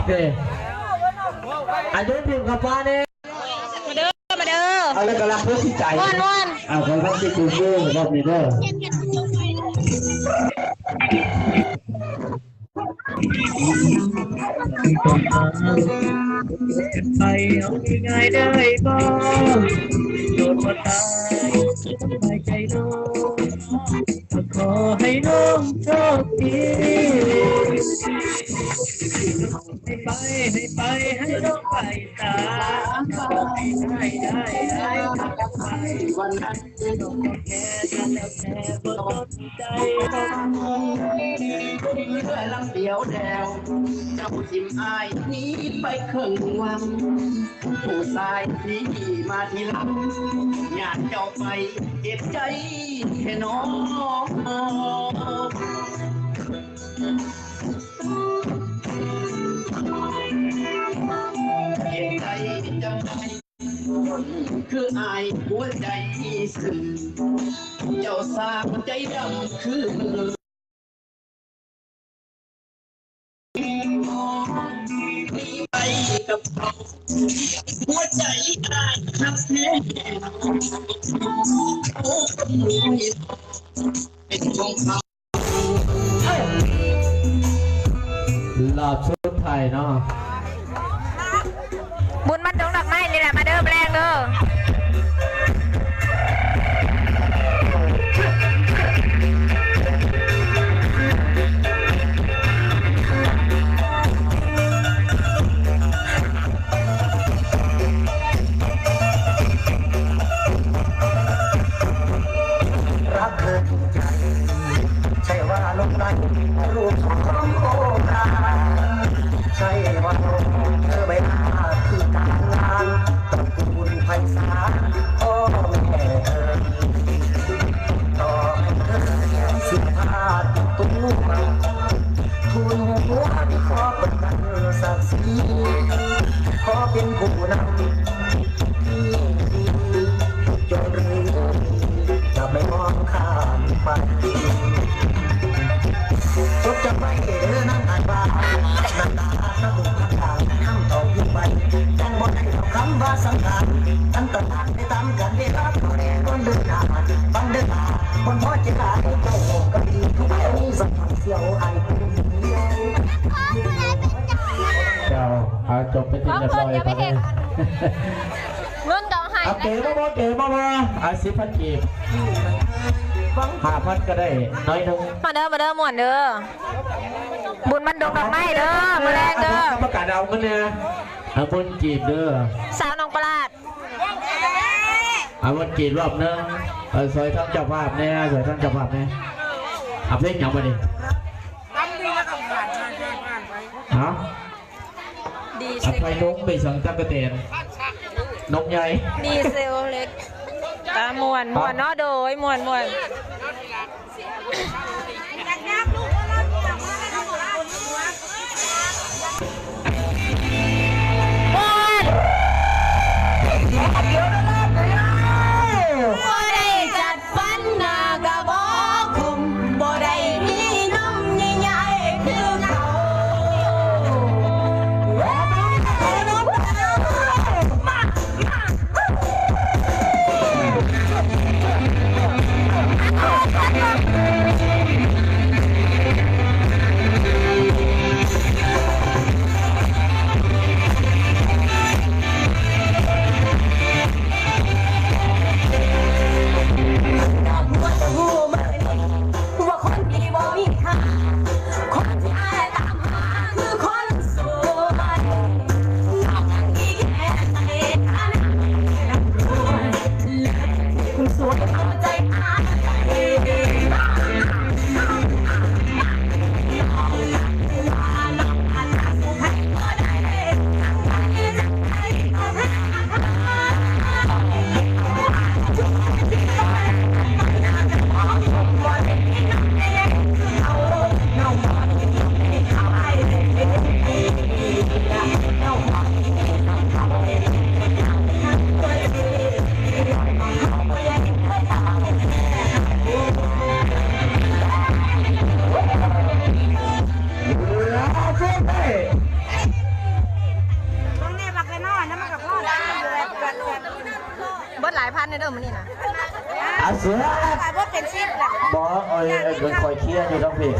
ເດ້ ອາຍຸເພິ່ນກັບປ້າແດ່ ມາເດີ ມາເດີ ເອົາແລ້ວກໍລັກຫົວຊິໃຈ ມ່ວນໆ ເອົາກໍລັກຊິກູເກີລອບນີ້ເດີ ໄປເອົາງ່າຍໆໄດ້ບໍ່ ໂດນບໍ່ຕາຍ ສະບາຍໃຈເນາະ ຂໍໃຫ້ນ້ອງໂຊກດີ ໃຫ້ໄປ ໃຫ້ໄປ ໃຫ້ນ້ອງໄປສາ ໃຫ້ໄດ້ ໃຫ້ໄດ້ ໃຫ້ໄດ້ ວັນນັ້ນ ນ້ອງກໍແຄ່ນັ້ນແລ້ວແຕ່ບໍ່ສົນໃຈ ເຮືອລຳດຽວແລ້ວ ເຈົ້າຖິ້ມອ້າຍໜີໄປເຄິ່ງວັງ ຜູ້ຊາຍທີ່ມາທີຫຼັງ ຢ້ານເຈົ້າໄປເຈັບໃຈແທ້ນ້ອງ ເຫັນໃຈຈຳໄດ້ ຄົນຄືອ້າຍຫົວໃຈຊື່ ເຈົ້າຊ່າງໃຈດຳຄື ໄປກັບເຂົາ ຫົວໃຈອ້າຍຮັກແທ້ ເປັນຂອງເຂົາ. ລອບສຸດທ້າຍເນາະ ບຸນບັນດົງດອກໄມ້ນີ້ແຫຼະ ມາເດີ ມາແລງເດີ. รักเธอจริงใจ ใช่ว่าหลงไหลรูปทรงโอภา ใช่ว่าหลงเธอใบหน้าที่การงาน ตระกูลไพศาลพ่อแม่เอ่ย ต่อให้เธอเสียชาติตัว ทูลหัวที่ขอประกันศักดิ์ศรี ขอเป็นผู้นำที่ดี จนเรือจะไม่มองข้ามไป จดจำไว้เด้อนางอ้ายว่า หน้าตาตาตุ่มข้างๆ ห้ามต่อผู้ไป จั่งบ่ได้เอาคำว่าสังขาร อันตรธานไปตามกาลเวลา ขอแด่คนเดินหน้า ฟังเด้อหลา คนพอจะหลายเจ้าของก็ดี ทุกคนมีสัมผัส เจ้า เอาจบไปที่เรียบร้อย ขอบคุณ ครับ เงินก็ให้ เอาเก๋มาบ่ เก๋มาบ่ เอา สิบพัน กีบ ห้าพัน ก็ได้ น้อยหนึ่ง มาเด้อ มาเด้อ ม่วนเด้อ บุญบันดงดอกไม้เด้อ มื้อแลงเด้อ เอา กรรมการเอาเงินเนี่ย ห้าพัน กีบเด้อ สาวหนองปลาด เอาวันกรีดรอบหนึ่ง เออ ซอยทางเจ้าภาพแหน่ ซอยทางเจ้าภาพแหน่ เอาเพลงหยังบัดนี้ ฮะ ดีเซล เอาไปนกไปสังตั๊กแตน นกใหญ่ ดีเซลเล็ก ตาม่วน ม่วนเนาะ โดย ม่วน ม่วน บ่ได้จัดฟันหน้ากะบ่คม บ่ได้มีนมใหญ่ๆคือเขา มา เ ພັນເດີມື້ນີ້ນະ ອາເຊຍ ຂາຍບໍ່ເປັນສິບລະ ບໍ່ ເອີຍ ເອີຍ ຂ້ອຍເຄຍຢູ່ທາງພີ້.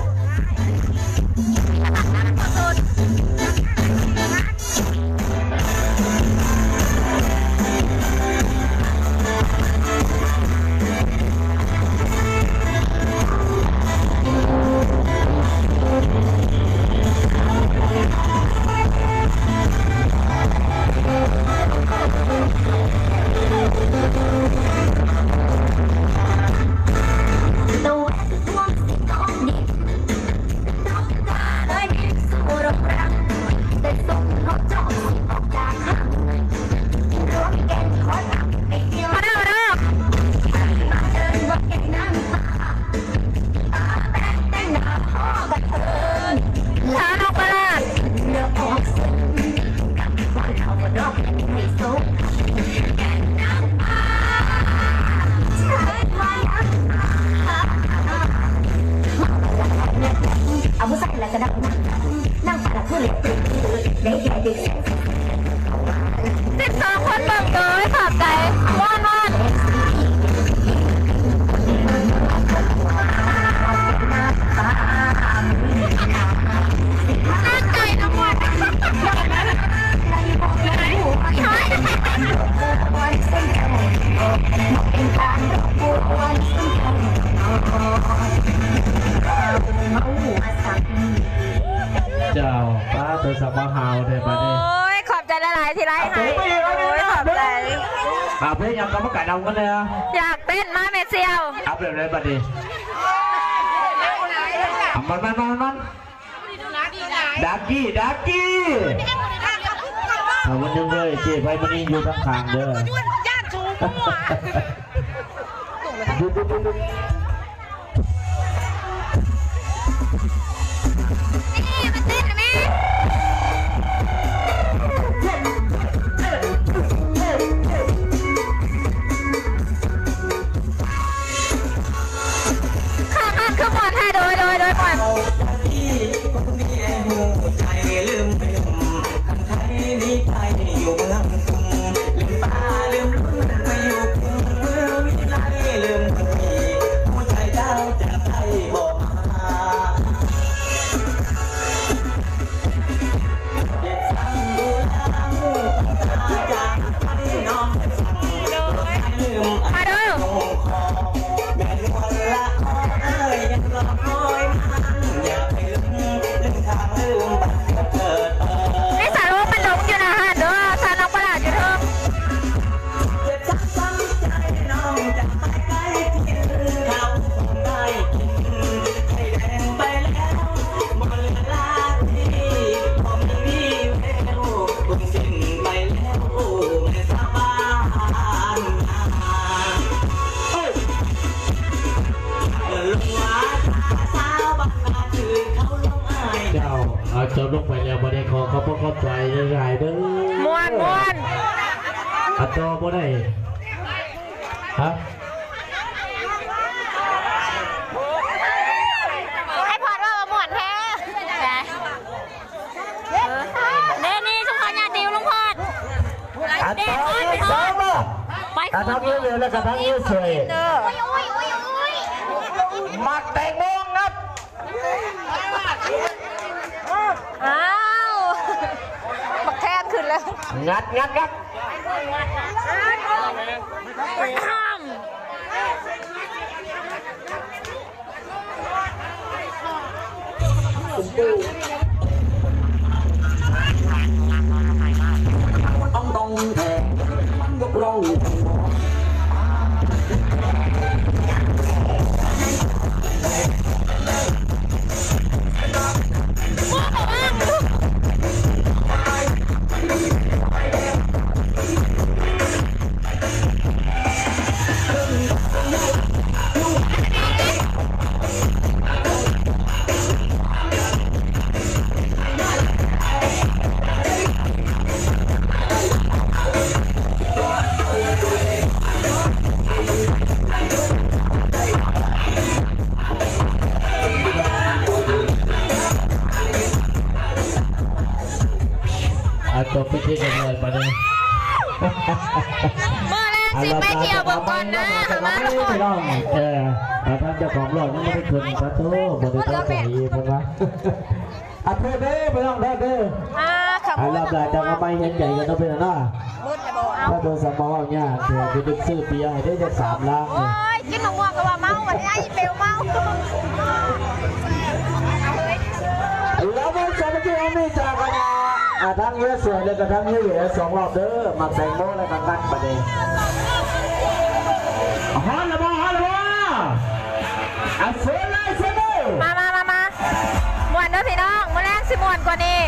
ສິບສອງຄົນເບິ່ງໂດຍຂອບໃຈ ມ່ວນໆ ຕັ້ງໃຈນຳມ່ວນ ເຈົ້າ ປ້າໂຕສາວມາຫາວແທ້ບາດນີ້ ໂອ້ຍ ຂອບໃຈຫຼາຍໆ ທີ່ໄລ່ໃຫ້ ໂອ້ຍ ຂອບໃຈ ເອົາເພງຫຍັງ ກຳມະການເອົາເງິນແດ່ ຢາກເຕັ້ນມາແມ່ສ່ຽວ ເອົາແບບໃດບາດນີ້ ເອົາມັນ ມັນ ມັນ ມັນ ດາກີ້ ດາກີ້ ເອົາມັນ ເດີ ເຈ້ໄພມະນີຢູ່ທາງຂ້າງເດີ ຢ້ານສູງຫົວ ຂ້າງຫັ້ນຄືມ່ວນແທ້ ໂດຍ ໂດຍ ໂດຍ ມ່ວນ. ນີ້ສາວໂລກມັນລົງຢູ່ໜ້າຮ້ານເດີ ຊາວນ້ອງປະຫຼາດຢູ່ເທິງ. ເຈົ້າ ເອົາ ເຈົ້າລົງໄປແລ້ວ ບໍ່ໄດ້ ຂໍຂອບພະຄຸນຂອບໃຈຫຼາຍໆເດີ ມ່ວນໆ ອາ ຕໍ່ບໍ່ໄດ້ ຮະ ໃຫ້ພອດວ່າມ່ວນແທ້ ເອີ ເດນີ້ ຊຸມເຂົາຍາດຕິວ ລຸງພອດ ອັນ ເດ ທາງນີ້ ໄປ ອັນ ທາງນີ້ເລີຍ ແລ້ວກໍທາງນີ້ຊ່ວຍ ເດີ ໝາກແຕງໂມງັດ ອ້າວ ບັກແທນຂຶ້ນແລ້ວ ງັດ ງັດ ງັດ. ອາ ຕົບໄປທີ່ເດີມບາດນີ້ ເມື່ອແລງ ຊິໄປທ່ຽວເບິ່ງກ່ອນນະ ມາ ມາ ມາ ພີ່ນ້ອງ ເອີ ທາງເຈົ້າຂອງລອດຍັງບໍ່ໄດ້ຂຶ້ນ ປະໂທ ບໍ່ໄດ້ຕັ້ງໃຈເພິ່ນວ່າ ອາ ໂທດເດີພີ່ນ້ອງເດີ ອ່າ ລອບໜ້າຈະມາໃໝ່ ເຫັນໃຈກັນເນາະພີ່ນ້ອງເນາະ ປະໂທ ສຳມາເວົ້າຍາກ ເອີ ຊິໄດ້ຊື້ເບຍໃຫ້ເດ້ຈັກສາມລັງ ໂອ້ຍ ກິນໝາກມ່ວງກໍວ່າເມົາ ບັດນີ້ໄອ້ເປວເມົາ ແລ້ວມັນສາມັກຄີເຮົາມີຈາກຄະນະ ອ່າ ທັງເຮືອສວຍ ແລ້ວກໍທັງເຮືອແຫຍ່ສອງລອບເດີ ໝາກແຕງໂມ ແລ້ວກໍກັດບາດນີ້ ຮອດແລ້ວບໍ່ ຮອດແລ້ວບໍ່ ອ່າ ເຊີນເລີຍ ເຊີນເລີຍ ມາ ມາ ມາ ມາ ມ່ວນເດີພີ່ນ້ອງ ມື້ແລງຊິມ່ວນກວ່ານີ້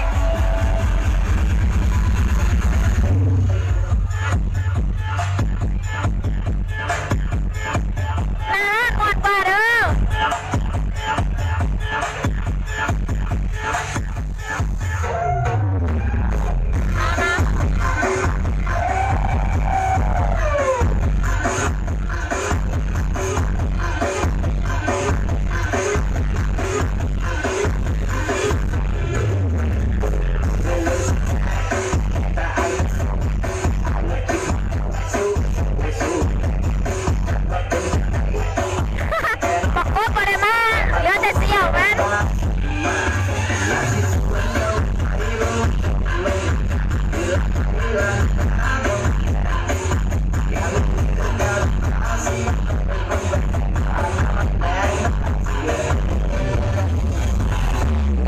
ໜ້າຮ້ານມ່ວນກວ່າເດີ. ບັກກົບບໍ່ໄດ້ມາ ເຫຼືອແຕ່ສ່ຽວມັນ.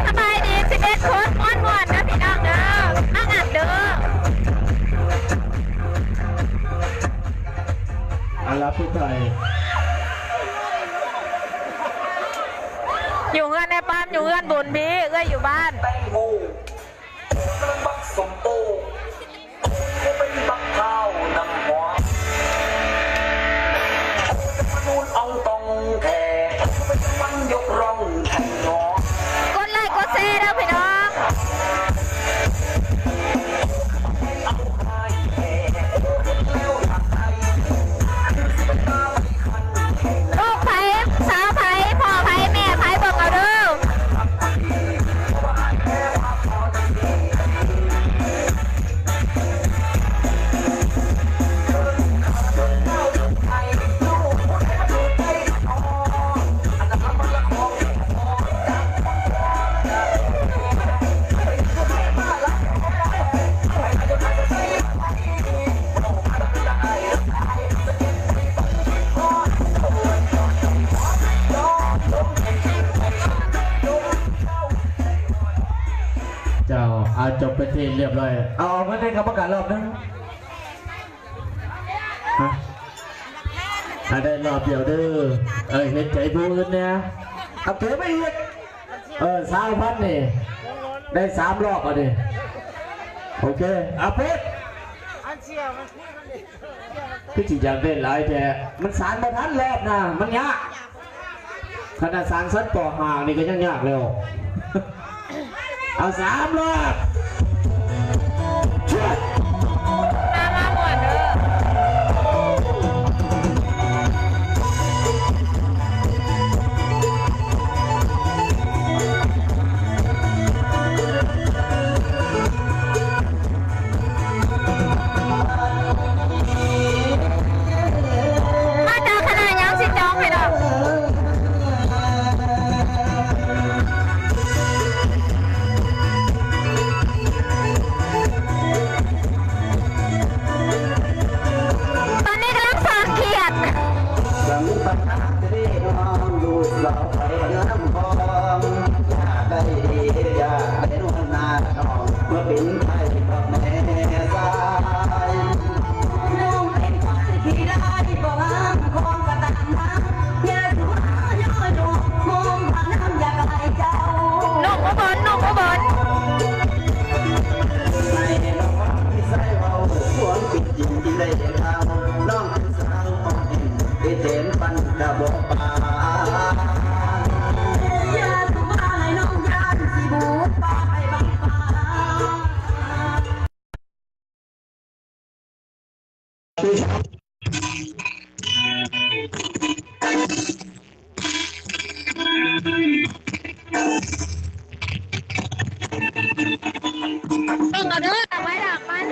ສະບາຍດີສິບເອັດຄົນ ມ່ວນໆ ເດີພີ່ນ້ອງເດີ ມາງາມເດີ. ອັນລະຜູ້ໄທ ຢູ່ເຮືອນແມ່ປານ ຢູ່ເຮືອນບຸນພີ້ ເອື້ອຍຢູ່ບ້ານ ແຕງໂມ ບັກສົມໂອ ເປັນບັກພ້າວນ້ຳຫອມ ມະນູນອອງຕອງແທ້ ມັນຍົກຮ້ອງ ກົດໄລກົດແຊເດີພີ່ນ້ອງ. ລູກໃຜ ສາວໃຜ ພໍ່ໃຜ ແມ່ໃຜ ເບິ່ງເອົາເດີ. ເຈົ້າ ອາ ຈົບເປັນທີ່ຮຽບຮ້ອຍ ເອົາ ເອົາເງິນໃຫ້ກຳມະການລອບໜຶ່ງ ຮະ ອາ ໄດ້ລອບດຽວເດີ ເອີ ເຫັນໃຈຜູ້ອື່ນແດ່ ເອົາເກັບໄວ້ອີກ ເອີ ຊາວພັນນີ້ ໄດ້ສາມລອບ ອັນນີ້ ໂອເຄ ອາ ເປີດ ຄືຊິຢາກໄດ້ຫຼາຍແທ້ ມັນສານບໍ່ທັນລອບໜ້າ ມັນຍາກ ຂະໜາດສານຊັ້ນ ປໍຫ້າ ນີ້ກໍຍັງຍາກແລ້ວ ເອົາສາມລອບ ມາ ມາມ່ວນເດີ. ມາຈາກຄະນະຫຍັງຊິຈອງໃຫ້ດອກ. ຕອນນີ້ກຳລັງສອນຂຽດ. ສັງປະທານເດນ້ອງ ລູກສາວໄທງາມທອງ ຢາກໄດ້ເດ ຢາກໄດ້ນວນໜ້ານ້ອງ ມາເປັນໄພກັບແມ່ຊາຍ. ນ້ອງເປັນຄົນຂີ້ຮ້າຍ ບໍ່ງາມຂອງກະຕາມມາ ຢ່າສູ່ມາຍໍຍົກ ໂຮມພະນາມຢາກໄດ້ເຈົ້າ. ນ້ອງອຸບົນ ນ້ອງອຸບົນ. ໃຫ້ນ້ອງຟັງພີ່ຊາຍເວົ້າ ຄວາມເປັນຈິງທີ່ໄດ້ເຫັນເອົາ ນ້ອງ ເບິ່ງເອົາເດີ ດອກໄມ້ດອກມັນ.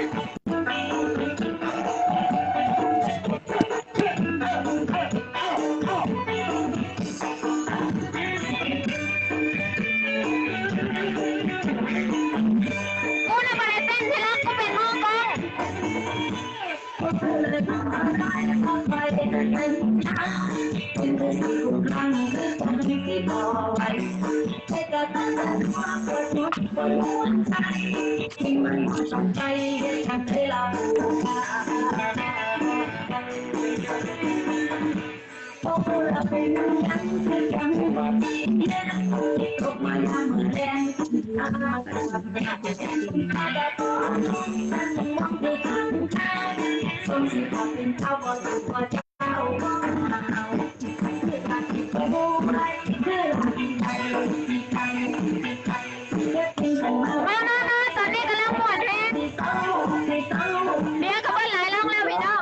ມາໆໆ ຕອນນີ້ກຳລັງມ່ວນແຮງ ເບຍກໍເບິດຫຼາຍລົງແລ້ວພີ່ນ້ອງ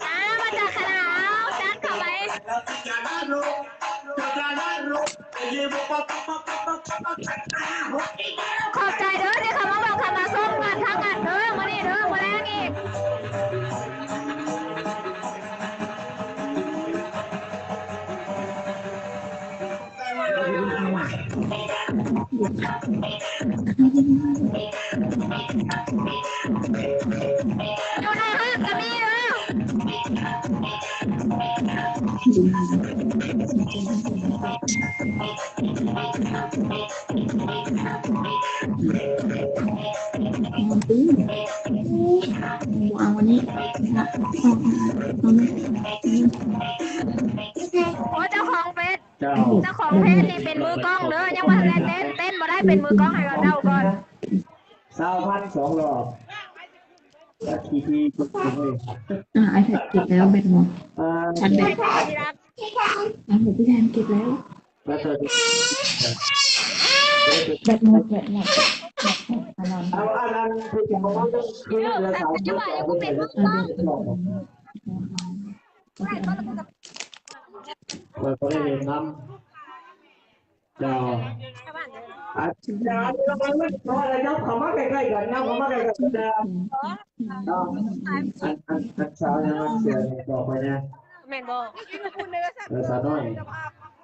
ອ່າ ມາຈາກຄະນະ ເອົາ ຈັດເຂົ້າໄປ ຂອບໃຈເດີທີ່ເຂົ້າມາເບິ່ງເຂົ້າມາຊົມກັນທາງນັ້ນເດີ ມື້ນີ້ເດີ ມື້ແລງອີກ ຢູ່ໃນຫ້າງກໍມີເດີ ບໍ່ເອົາອັນນີ້ ໂອ້ ເຈົ້າຂອງເຟສ ເຈົ້າ ເຈົ້າຂອງເຟສນີ້ເປັນມືກ້ອງເດີ ຍັງບໍ່ທັນໄດ້ເຕັ້ນ ເຕັ້ນບໍ່ໄດ້ ເປັນມືກ້ອງໃຫ້ເຂົາເຈົ້າກ່ອນ ຊາວພັນສອງລອບ ແອັບພີພີ ອ່າ ໄອແພັດເກັບແລ້ວ ແບັດໝົດ ອ່າ ຊາດແບັດ ທີ່ລັກ ອ່າ ແບັດທີ່ແທນເກັບແລ້ວ ແບັດໝົດ ແບັດໝົດ ເອົາອັນນັ້ນ ເອີ ແຕ່ປັດຈຸບັນນີ້ບໍ່ເປັນມືກ້ອງ ເອີ ເພິ່ນກໍໄດ້ເຫັນນຳ ເຈົ້າ ອາຈານ ເຈົ້າ ເຈົ້າ ເຈົ້າ ເຈົ້າ ເຈົ້າ ເຈົ້າ ເຂົ້າມາໃກ້ໆກັນ ເຂົ້າມາໃກ້ໆກັນ ເຈົ້າ ເນາະ ອັນ ອັນ ອັນສາວຍັງເສືອຕໍ່ໄປແດ່ ແມ່ນບໍ່ ເອີ ສາວນ້ອຍ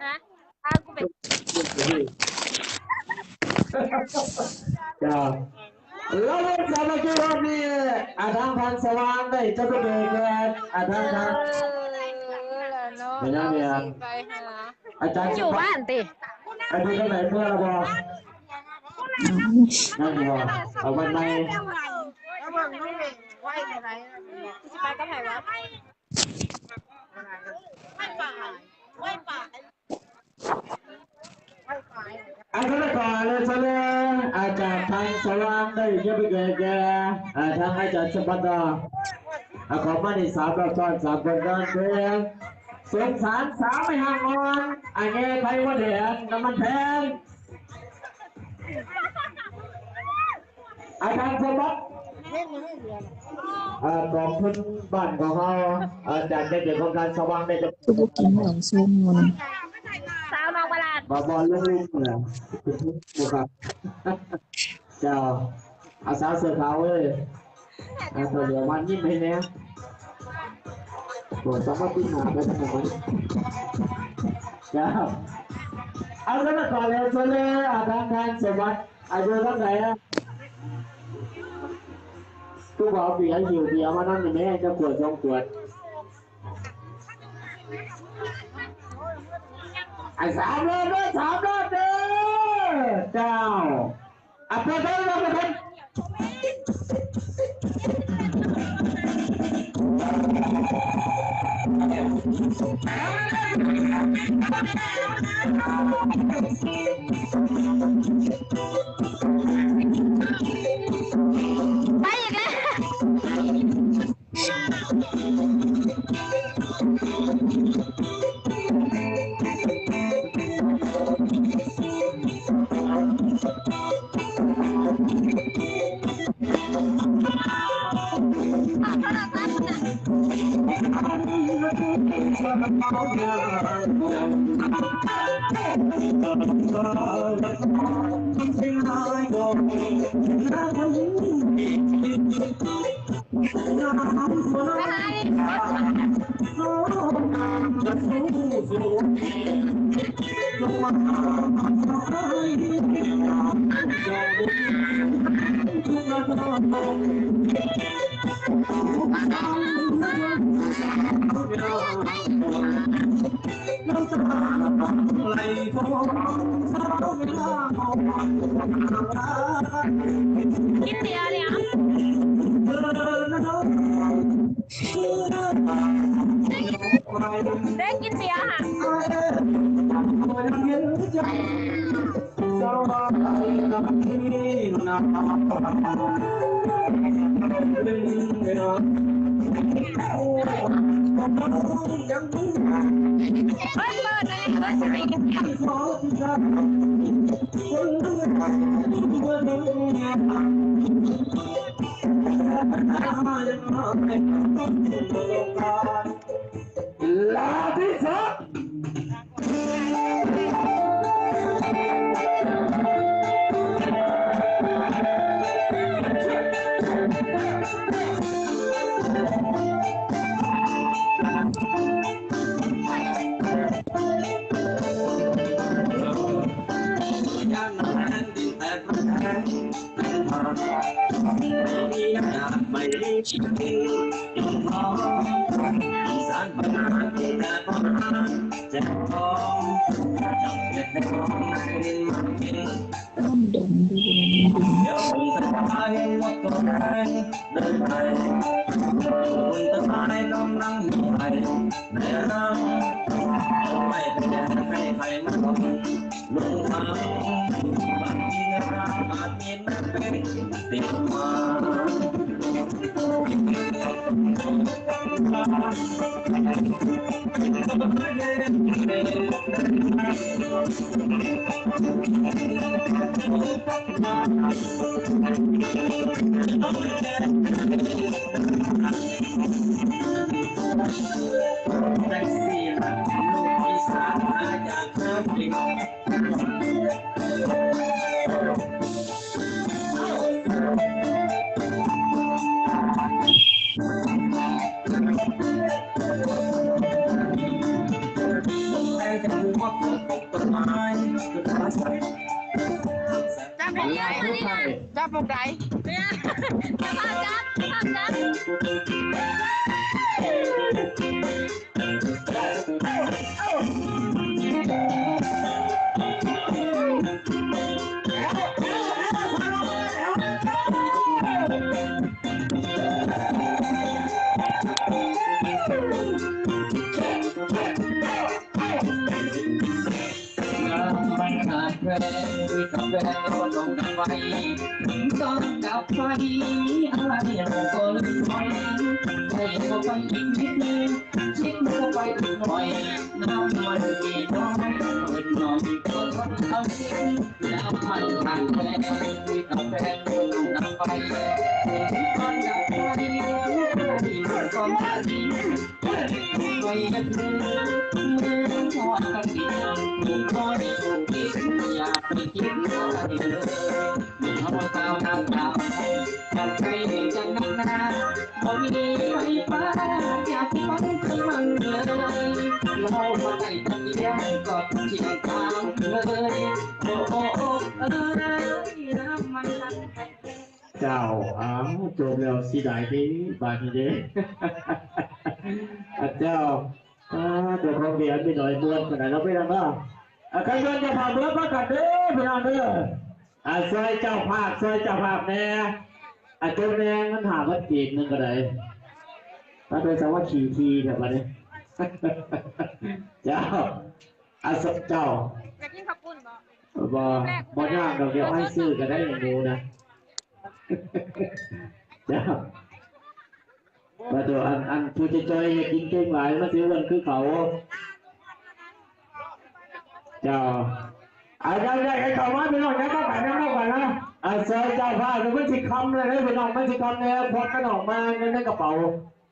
ຮະ ອ້າວ ກູເປັນ ເຈົ້າ ລະເລື່ອງສາມັກຄີຮອບນີ້ ອາ ທາງທ່ານສະຫວ່າງໄດ້ຈັດປະເດີແກ່ ອາ ທາງ ທາງ ເອີ ເນາະ ເປັນຫຍັງນີ້ ອາຈານ ຢູ່ບ້ານຕິ ອາຈານໄດ້ເມືອລະບໍ່ ຍັງບໍ່ ເອົາວັນໃໝ່ ຊິໄປກັບໃຜວະ ໄວ້ປາຍ ໄວ້ປາຍ ອັນນັ້ນກໍເລີຍຊະເລີຍ ອາຈານທາງສະຫວ່າງໄດ້ເກັບໄປເກີດແກ່ ອາ ທາງອາຈານສະບັດດາ ອາ ຂອບມານີ້ສາມລອບຊ້ອນ ສາມຄົນນອນເພງ ສົງສານສາວໄມ້ຫາງອ່ອນ ອາ ແງ່ໄຂ່ມົດແດງ ນ້ຳມັນແພງ ອາຈານສົມບັດ ເອີ ກອງທຶນບ້ານຂອງເຮົາ ອາຈານໄດ້ເປັນຂອງທ່ານສະຫວ່າງໄດ້ຈະ ຄືບໍ່ກິນເຫຼົ້າຊົງມື້ນີ້ ສາວນ້ອງປະຫຼາດ ບໍ່ ບໍ່ ລຸງໆ ເອີ ບໍ່ຄັບ ເຈົ້າ ອາ ສາວເສື້ອຂາວເອີຍ ອາ ເຂົາເຫຼືອມາຍິ້ມໃຫ້ແດ່ ໂອ້ ສາມາດປິ່ນໜ້າໄປທາງນັ້ນ ເຈົ້າ ເອົາ ແລ້ວກໍຂໍເລີຍ ເຊີນເລີຍ ອາ ທາງທ່ານສົມບັດ ອາ ຢູ່ທາງໃດອະ? ຄືວ່າເອົາເບຍ ຫິ້ວເບຍມານຳນີ້ແມ້ ຈັກຂວດສອງຂວດ ອາ ສາມລອບເດີ ສາມລອບເດີ ເຈົ້າ ອາ ເປີດເດີ ເປີດເດີ. ໄປອີກແລ້ວ. ກິນເບຍແລ້ວ ໄດ້ກິນເບຍຫະ. ລາທິສາ ຈັບໝ່ອງໃດ? ຈັບໝ່ອງໃດ? ຈັບ ຈັບ ຈັບ. ເຈົ້າ ອ້າວ ຈົບແລ້ວ ເສຍດາຍເດ້ ບາດນີ້ເດ້ ອາ ເຈົ້າ ອາ ເຈົ້າຂອງເບຍມີໜ້ອຍມ່ວນປານໃດເນາະ ພີ່ນ້ອງເນາະ. ອາ ຄັນແມ່ນເຈົ້າພາບເມືອພາກັນເດີ ພີ່ນ້ອງເດີ. ອາ ຊ່ວຍເຈົ້າພາບ ຊ່ວຍເຈົ້າພາບແດ່ ອາ ຈົງແດ່ ເງິນຫ້າພັນກີບໜຶ່ງກໍໄດ້ ມາໂດຍສາມັກຄີທີ່ແທ້ບາດນີ້ ເຈົ້າ. ອາ ເຈົ້າ ຢາກກິນເຂົ້າປຸ້ນບໍ່? ບໍ່ ບໍ່ຍາກດອກ ດຽວໃຫ້ຊື້ກໍໄດ້ໝູນະ ເຈົ້າ. ວ່າໂຕ ອັນ ອັນຜູ້ຈ່ອຍໆ ຢ່າກິນເກັ່ງຫຼາຍ ມັນຊິອ້ວນຄືເຂົາ ເຈົ້າ. ອາ ຢາກ ຢາກໃຫ້ເຂົ້າມາ ພີ່ນ້ອງ ຍັບເຂົ້າໄປ ຍັບເຂົ້າໄປນະ ອາ ຊ່ວຍເຈົ້າພາບ ມັນຊິຄ່ຳແລ້ວເດີ ພີ່ນ້ອງ ມັນຊິຄ່ຳແລ້ວ ພວກກັນອອກມາເງິນໃນກະເປົາ.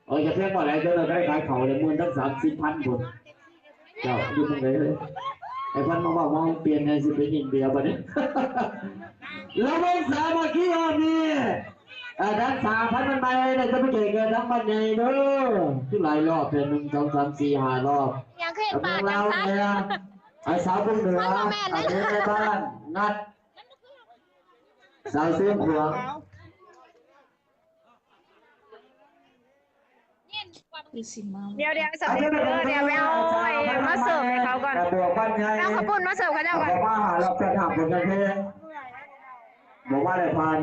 ເອີ ຢ່າພຽງບໍ່ຫຼາຍ ເຈົ້າໜ້າທີ່ຂາຍເຂົ້າໄດ້ໝື່ນທັງສາມສິບພັນພຸ້ນ ເຈົ້າ ຢູ່ໝ່ອງໃດເອີຍ? ໄອ້ພັນມາເວົ້າ ມາປ່ຽນໃຫ້ຊິໄປຍິງເບຍບັດນີ້ ລະວັງສາມັກຄີຮອບນີ້ ອາ ທັງສາມພັນມັນໃໝ່ ໄດ້ຈະໄປແຈກແກ່ທັງບ້ານໃຫຍ່ເດີ ຄືຫຼາຍຮອບແທ້ ໜຶ່ງ ສອງ ສາມ ສີ່ ຫ້າຮອບ ຍັງຄືເຫັນປາກຈັງຊັ້ນ ອາ ສາວບຸນເໜືອ ອາ ເດີນໃນບ້ານ ນັດ ສາວຊຽງຂວາງ. ຄືຊິເມົາ ດຽວໆ ສຳເລັດເດີ ດຽວໄປເອົາໄອ້ມາເສີບໃຫ້ເຂົາກ່ອນ ແຕ່ບວກບ້ານໃຫຍ່ ເອົາເຂົ້າປຸ້ນມາເສີບເຂົາເຈົ້າກ່ອນ ບອກວ່າຫ້າລັບຈະຖາມຜົນການເພງ ບອກວ່າໄດ້ຜ່ານ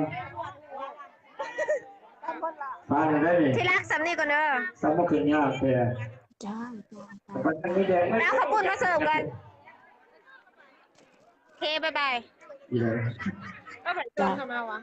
ຜ່ານໄດ້ນີ້ ທີ່ລັກ ສ່ຳນີ້ກ່ອນເດີ ສ່ຳບໍ່ຂຶ້ນຍາກແທ້ ຈ້າ ໄປເອົາເຂົ້າປຸ້ນມາເສີບກ່ອນ ໂອເຄ ບາຍບາຍ ອີ່ຫຍັງ ເອົາໄປເຕີມເຂົ້າມາຫວາ?